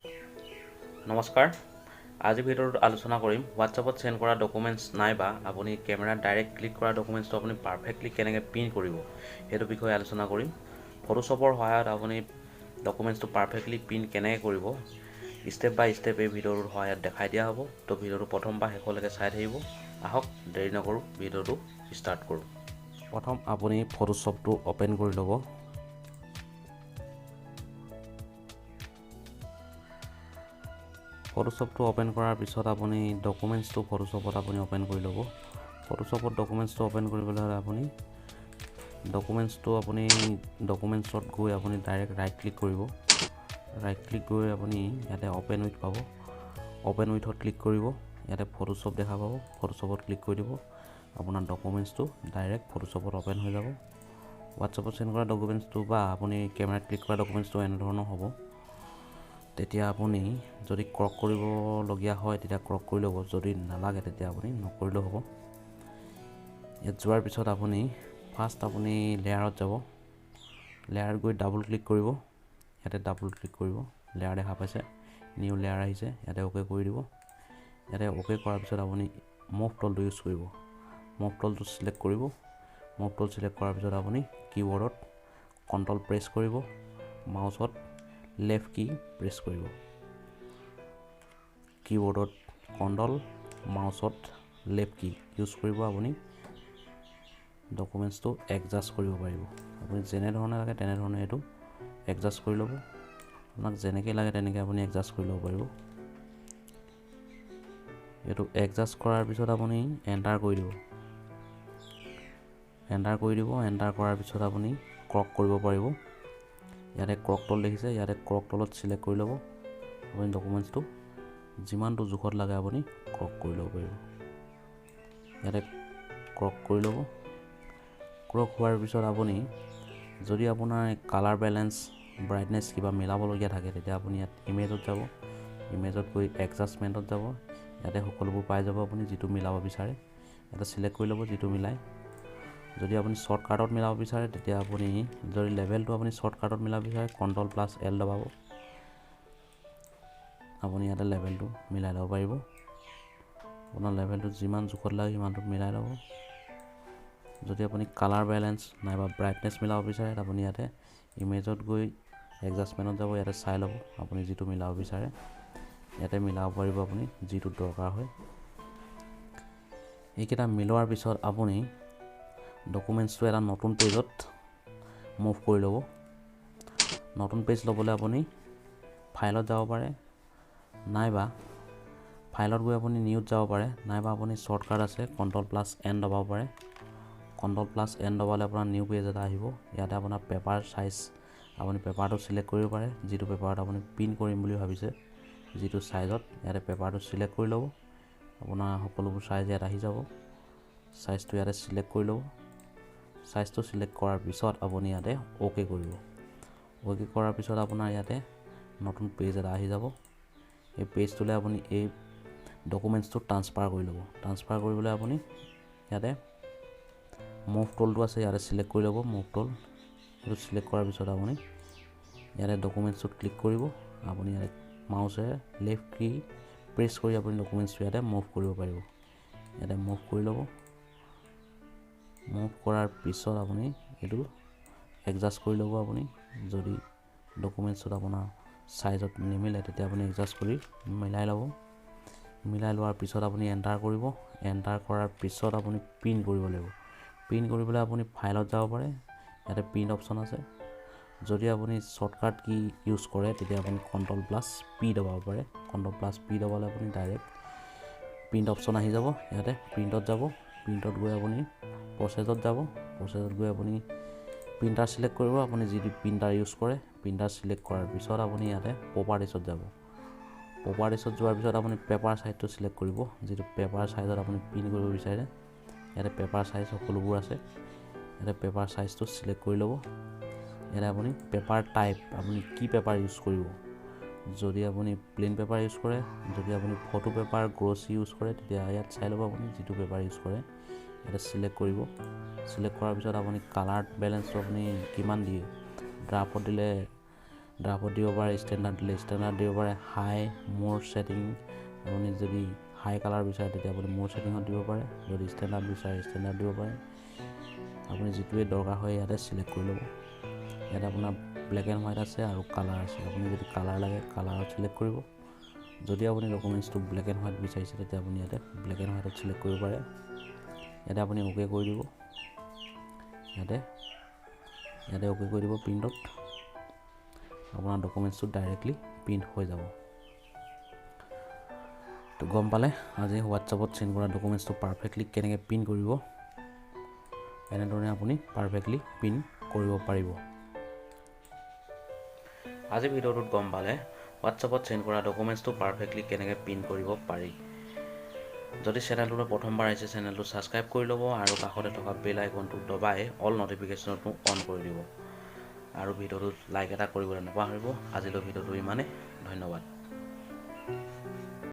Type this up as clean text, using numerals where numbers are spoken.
নমস্কাৰ, আজি ভিডিঅ'টোত আলোচনা কৰিম হোৱাটছএপত চেণ্ড কৰা ডকুমেণ্টছ নাইবা আপুনি কেমেৰাত ডাইৰেক্ট ক্লিক কৰা ডকুমেণ্টছটো আপুনি পাৰফেক্টলি কেনেকৈ প্ৰিণ্ট কৰিব, সেইটো বিষয়ে আলোচনা কৰিম। ফটোশ্বপৰ সহায়ত আপুনি ডকুমেণ্টছটো পাৰফেক্টলি প্ৰিণ্ট কেনেকৈ কৰিব, ষ্টেপ বাই ষ্টেপ এই ভিডিঅ'টোৰ সহায়ত দেখাই দিয়া হ'ব। তো ভিডিঅ'টো প্ৰথম বা শেষলৈকে চাই থাকিব। আহক, দেৰি নকৰোঁ, ভিডিঅ'টো ষ্টাৰ্ট কৰোঁ। প্ৰথম আপুনি ফটোশ্বপটো অ'পেন কৰি ল'ব। ফটোশ্বপটো অ'পেন কৰাৰ পিছত আপুনি ডকুমেণ্টছটো ফটোশ্বপত আপুনি অ'পেন কৰি ল'ব। ফটোশ্বপত ডকুমেণ্টছটো অ'পেন কৰিবলৈ হ'লে আপুনি ডকুমেণ্টছটো আপুনি ডকুমেণ্টছত গৈ আপুনি ডাইৰেক্ট ৰাইট ক্লিক কৰিব। ৰাইট ক্লিক কৰি আপুনি ইয়াতে অ'পেন উইথ পাব। অ'পেন উইথত ক্লিক কৰিব। ইয়াতে ফটোশ্বপ দেখা পাব, ফটোশ্বপত ক্লিক কৰি দিব। আপোনাৰ ডকুমেণ্টছটো ডাইৰেক্ট ফটোশ্বপত অ'পেন হৈ যাব। হোৱাটছএপত চেণ্ড কৰা ডকুমেণ্টছটো বা আপুনি কেমেৰাত ক্লিক কৰা ডকুমেণ্টছটো এনেধৰণৰ হ'ব। তেতিয়া আপুনি যদি ক্ৰপ কৰিবলগীয়া হয়, তেতিয়া ক্ৰপ কৰি ল'ব। যদি নালাগে, তেতিয়া আপুনি নকৰিলেও হ'ব। ইয়াত যোৱাৰ পিছত আপুনি ফাৰ্ষ্ট আপুনি লেয়াৰত যাব। লেয়াৰত গৈ ডাবল ক্লিক কৰিব। ইয়াতে ডাবল ক্লিক কৰিব, লেয়াৰ দেখা পাইছে, নিউ লেয়াৰ আহিছে। ইয়াতে অ'কে কৰি দিব। ইয়াতে অ'কে কৰাৰ পিছত আপুনি মুভ টুলটো ইউজ কৰিব। মুভ টুলটো চিলেক্ট কৰিব। মুভ টুল চিলেক্ট কৰাৰ পিছত আপুনি কীবৰ্ডত কণ্ট্ৰল প্ৰেছ কৰিব, মাউচত লেফ্ট কি প্ৰেছ কৰিব। কীবৰ্ডত কণ্ট্ৰল, মাউচত লেফ্ট কি ইউজ কৰিব। আপুনি ডকুমেণ্টছটো এডজাষ্ট কৰিব পাৰিব। আপুনি যেনেধৰণে লাগে তেনেধৰণে এইটো এডজাষ্ট কৰি ল'ব। আপোনাক যেনেকৈ লাগে তেনেকৈ আপুনি এডজাষ্ট কৰি ল'ব পাৰিব। এইটো এডজাষ্ট কৰাৰ পিছত আপুনি এণ্টাৰ কৰি দিব। এণ্টাৰ কৰি দিব। এণ্টাৰ কৰাৰ পিছত আপুনি ক্ৰপ কৰিব পাৰিব। ইয়াতে ক্ৰপ টুল দেখিছে, ইয়াতে ক্ৰপ টুলত চিলেক্ট কৰি ল'ব। আপুনি ডকুমেণ্টছটো যিমানটো জোখত লাগে আপুনি ক্ৰপ কৰি ল'ব পাৰিব। ইয়াতে ক্ৰপ কৰি ল'ব। ক্ৰপ হোৱাৰ পিছত আপুনি যদি আপোনাৰ কালাৰ বেলেঞ্চ, ব্ৰাইটনেছ কিবা মিলাবলগীয়া থাকে, তেতিয়া আপুনি ইয়াত ইমেজত যাব। ইমেজত গৈ এডজাষ্টমেণ্টত যাব। ইয়াতে সকলোবোৰ পাই যাব। আপুনি যিটো মিলাব বিচাৰে ইয়াতে চিলেক্ট কৰি ল'ব, যিটো মিলাই। যদি আপুনি শ্বৰ্টকাটত মিলাব বিচাৰে, তেতিয়া আপুনি যদি লেভেলটো আপুনি শ্বৰ্টকাটত মিলাব বিচাৰে, কণ্ট্ৰল প্লাছ এল দবাব। আপুনি ইয়াতে লেভেলটো মিলাই ল'ব পাৰিব। আপোনাৰ লেভেলটো যিমান জোখত লাগে সিমানটোত মিলাই ল'ব। যদি আপুনি কালাৰ বেলেঞ্চ নাইবা ব্ৰাইটনেছ মিলাব বিচাৰে, আপুনি ইয়াতে ইমেজত গৈ এডজাষ্টমেণ্টত যাব। ইয়াতে চাই ল'ব, আপুনি যিটো মিলাব বিচাৰে ইয়াতে মিলাব পাৰিব, আপুনি যিটো দৰকাৰ হয়। এইকেইটা মিলোৱাৰ পিছত আপুনি ডকুমেণ্টছটো এটা নতুন পেজত মুভ কৰি ল'ব। নতুন পেজ ল'বলৈ আপুনি ফাইলত যাব পাৰে, নাইবা ফাইলত গৈ আপুনি নিউত যাব পাৰে, নাইবা আপুনি শ্বৰ্টকাট আছে, কণ্ট্ৰল প্লাছ এন দবাব পাৰে। কণ্ট্ৰল প্লাছ এন দবালে আপোনাৰ নিউ পেজ এটা আহিব। ইয়াতে আপোনাৰ পেপাৰ চাইজ, আপুনি পেপাৰটো চিলেক্ট কৰিব পাৰে, যিটো পেপাৰত আপুনি প্ৰিণ্ট কৰিম বুলি ভাবিছে, যিটো চাইজত। ইয়াতে পেপাৰটো চিলেক্ট কৰি ল'ব। আপোনাৰ সকলোবোৰ চাইজ ইয়াত আহি যাব। চাইজটো ইয়াতে চিলেক্ট কৰি ল'ব। চাইজটো চিলেক্ট কৰাৰ পিছত আপুনি ইয়াতে অ'কে কৰিব। অ'কে কৰাৰ পিছত আপোনাৰ ইয়াতে নতুন পেজ এটা আহি যাব। এই পেজটোলৈ আপুনি এই ডকুমেণ্টছটো ট্ৰান্সফাৰ কৰি ল'ব। ট্ৰান্সফাৰ কৰিবলৈ আপুনি ইয়াতে মুভ টুলটো আছে, ইয়াতে চিলেক্ট কৰি ল'ব। মুভ টুল এইটো চিলেক্ট কৰাৰ পিছত আপুনি ইয়াতে ডকুমেণ্টছটোত ক্লিক কৰিব। আপুনি ইয়াতে মাউচেৰে লেফ্ট কি প্ৰেছ কৰি আপুনি ডকুমেণ্টছটো ইয়াতে মুভ কৰিব পাৰিব। ইয়াতে মুভ কৰি ল'ব। মুভ কৰাৰ পিছত আপুনি এইটো এডজাষ্ট কৰি ল'ব। আপুনি যদি ডকুমেণ্টছটোত আপোনাৰ চাইজত নিমিলে, তেতিয়া আপুনি এডজাষ্ট কৰি মিলাই ল'ব। মিলাই লোৱাৰ পিছত আপুনি এণ্টাৰ কৰিব। এণ্টাৰ কৰাৰ পিছত আপুনি প্ৰিণ্ট কৰিব লাগিব। প্ৰিণ্ট কৰিবলৈ আপুনি ফাইলত যাব পাৰে, ইয়াতে প্ৰিণ্ট অপশ্যন আছে। যদি আপুনি শ্বৰ্টকাট কি ইউজ কৰে, তেতিয়া আপুনি কণ্ট্ৰল প্লাছ পি দবাব পাৰে। কণ্ট্ৰল প্লাছ পি দবালে আপুনি ডাইৰেক্ট প্ৰিণ্ট অপশ্যন আহি যাব। ইয়াতে প্ৰিণ্টত যাব। প্ৰিণ্টত গৈ আপুনি প্ৰচেছত যাব। প্ৰচেছত গৈ আপুনি প্ৰিণ্টাৰ চিলেক্ট কৰিব। আপুনি যিটো প্ৰিণ্টাৰ ইউজ কৰে, প্ৰিণ্টাৰ চিলেক্ট কৰাৰ পিছত আপুনি ইয়াতে প্ৰপাৰ্টিছত যাব। প্ৰপাৰ্টিছত যোৱাৰ পিছত আপুনি পেপাৰ চাইজটো চিলেক্ট কৰিব, যিটো পেপাৰ চাইজত আপুনি প্ৰিণ্ট কৰিব বিচাৰে। ইয়াতে পেপাৰ চাইজ সকলোবোৰ আছে। ইয়াতে পেপাৰ চাইজটো চিলেক্ট কৰি ল'ব। ইয়াতে আপুনি পেপাৰ টাইপ, আপুনি কি পেপাৰ ইউজ কৰিব। যদি আপুনি প্লেইন পেপাৰ ইউজ কৰে, যদি আপুনি ফটো পেপাৰ গ্ৰ'চি ইউজ কৰে, তেতিয়া ইয়াত চাই ল'ব। আপুনি যিটো পেপাৰ ইউজ কৰে ইয়াতে চিলেক্ট কৰিব। চিলেক্ট কৰাৰ পিছত আপুনি কালাৰ বেলেঞ্চটো আপুনি কিমান দিয়ে, ড্ৰাফত দিলে ড্ৰাফত দিব পাৰে, ষ্টেণ্ডাৰ্ড দিলে ষ্টেণ্ডাৰ্ড দিব পাৰে। হাই মোৰ ছেটিং, আপুনি যদি হাই কালাৰ বিচাৰে তেতিয়া আপুনি মোৰ ছেটিঙত দিব পাৰে, যদি ষ্টেণ্ডাৰ্ড বিচাৰে ষ্টেণ্ডাৰ্ড দিব পাৰে। আপুনি যিটোৱে দৰকাৰ হয় ইয়াতে চিলেক্ট কৰি ল'ব। ইয়াতে আপোনাৰ ব্লেক এণ্ড হোৱাইট আছে আৰু কালাৰ আছে। আপুনি যদি কালাৰ লাগে কালাৰত চিলেক্ট কৰিব। যদি আপুনি ডকুমেণ্টছটো ব্লেক এণ্ড হোৱাইট বিচাৰিছে তেতিয়া আপুনি ইয়াতে ব্লেক এণ্ড হোৱাইটত চিলেক্ট কৰিব পাৰে। ইয়াতে আপুনি অ'কে কৰি দিব, ইয়াতে অ'কে কৰি দিব। প্ৰিণ্টত আপোনাৰ ডকুমেণ্টছটো ডাইৰেক্টলি প্ৰিণ্ট হৈ যাব। তো গম পালে আজি হোৱাটছআপত চেণ্ড কৰা ডকুমেণ্টছটো পাৰফেক্টলি কেনেকৈ প্ৰিণ্ট কৰিব। এনেধৰণে আপুনি পাৰফেক্টলি প্ৰিণ্ট কৰিব পাৰিব। আজি ভিডিঅ'টোত গম পালে হোৱাটছআপত চেণ্ড কৰা ডকুমেণ্টছটো পাৰফেক্টলি কেনেকৈ প্ৰিণ্ট কৰিব পাৰি। যদি চেনেলটোলৈ প্ৰথমবাৰ আহিছে, চেনেলটো ছাবস্ক্ৰাইব কৰি ল'ব আৰু কাষতে থকা বেল আইকনটো দবাই অল ন'টিফিকেশ্যনটো অন কৰি দিব আৰু ভিডিঅ'টোত লাইক এটা কৰিবলৈ নাপাহৰিব। আজিলৈ ভিডিঅ'টো ইমানেই, ধন্যবাদ।